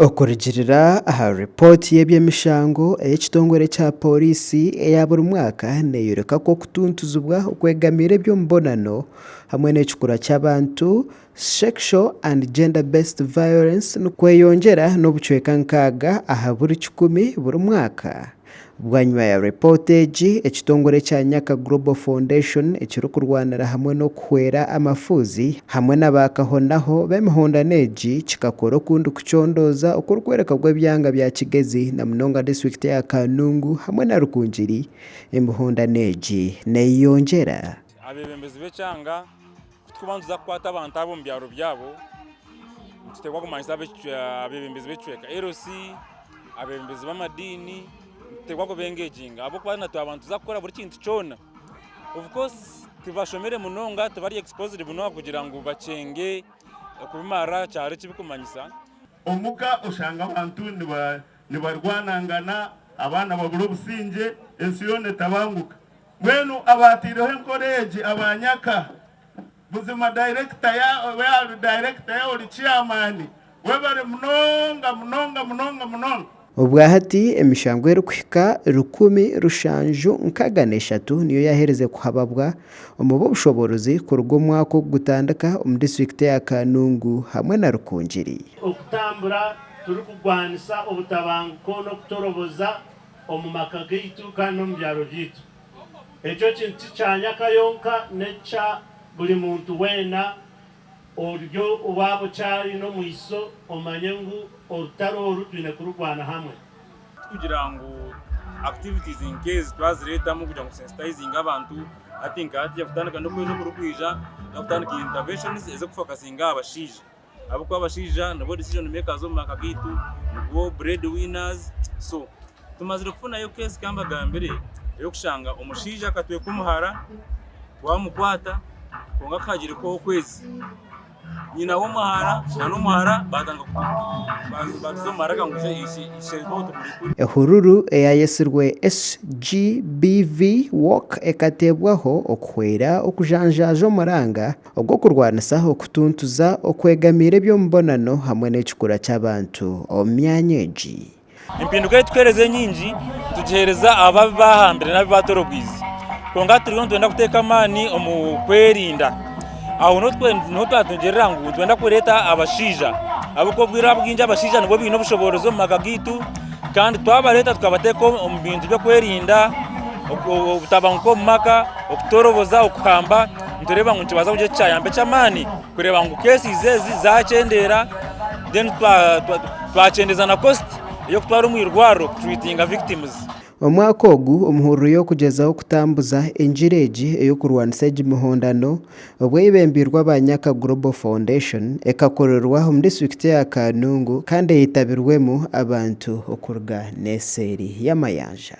Okurugiirira aha ripooti y'eby'emishango ey'ekitongore kya Pooriisi eya buri mwaka neeyoreka ku okutuntuzibwa okwegamiire eby'omubonano hamwe n'ekikura ky'abantu, Sexual and Gender Based Violence, nikweyongyera n'obucweka 60 aha buri kikumi buri mwaka. Bwanyima ya ripoota egi, ekitongore ekya Nyaka Global Foundation ekirikurwanira hamwe n'okuhwera amafuuzi hamwe na baakahonaho b'emihondano egi kikakora okundi kucondooza okurikworeka ngu ebyanga bya Kigezi na munonga disiturikiti eya Kanungu hamwe na Rukungiri emihondano egi neyeyongyera. Abeebembezi b'ekyanga ku turikuba nituza kukwata abantu abo omu byaro byabo, nituteekwa kumanyisa abeebembezi b'ekicweka LC, abeebembezi b'amadiini, nituteekwa kubengeginga ahabw'okuba na twaba nituza kukora buri kintu kyona. Of course tibashomire munonga, tibari exposed munonga kugira ngu bakyenge okubimarira aha kyaro eki birikumanyisa. Omuka oshanga abantu nibarwanangana, abaana babura obusingye, ensi yoona etabanguka. Mbwenu abaataireho enkora egi aba Nyaka, buzima dayirekita yaaba dayirekita yaaba ori ceyamaani, webare munonga munonga munonga munonga. Obwahati emishango erikuhika 763 niyo yaaherize kuhababwa omu b'obushoboorozi kuruga omwaka ogu gutandika omu disiturikiti eya Kanungu hamwe na Rukungiri. Okutambura turikurwanisa obutabanguko n'okutoroboza omu maka gaitu kandi n'omu byaro byaitu. Ekyo kintu ti kya nyaka yonka, n'ekya buri muntu weena ori waaba okyari n'omwiso omanye ngu orutaro oru twine kururwana hamwe. Tikugira ngu activities nk'ezi twazireetamu kugira ngu tusensitayizinge abantu hati nka hati kutandika n'okwezi okurikwija nitutandika interventions ezirikufokasinga aha bashaija. Ahabw'okuba abashaija nibo decision makers omu maka gaitu, nibo bread winners, so tumazire kufunayo case kambagambire ey'okushanga omushaija akatweka omuhara twamukwata kwonka kuhagiire kuhwaho okwezi nyina w'omuhara na n'omuhara batandika batuza omu maraka ngu ishe tumurekure. Ehururu eyayetsirwe SGBV Walk ekateebwaho okuhwera okujanjaaza omuranga ogw'okurwanisa okutuntuza okwegamiire eby'omubonano hamwe n'ekikura ky'abantu omu myanya egi. Empinduka ei turikuheereza enyingi nitugiheereza abo abu baahambire n'abu baatorobwize. Kwonka turiyo nitwenda kuteeka amaani omu kwerinda. Aho niho twatugirira ngu nitwenda kureeta abashaija ahabw'okuba obwire obwingi abashaija nibo baine obushoboorozi omu maka gaitu kandi twabareeta tukabateeka omu bintu by'okwerinda, obutabanguko omu maka, okutoroboza, okuhamba. Nitureeba ngu nikibaasa kugira eki kyayamba eky'amaani kureeba ngu cases ezi zakyendeera then twakyendeeza na cost ey'okutwara omu irwariro kutreatinga victims. Omwaka ogu, omuhururu y'okugyezaho kutambuza engiri egi ey'okurwanisa egi mihondano obwo eyebembeirwe aba Nyaka Global Foundation ekakorerwa omu disiturikiti eya Kanungu kandi eyetabirwemu abantu okuruga n'eseeri y'amayanja.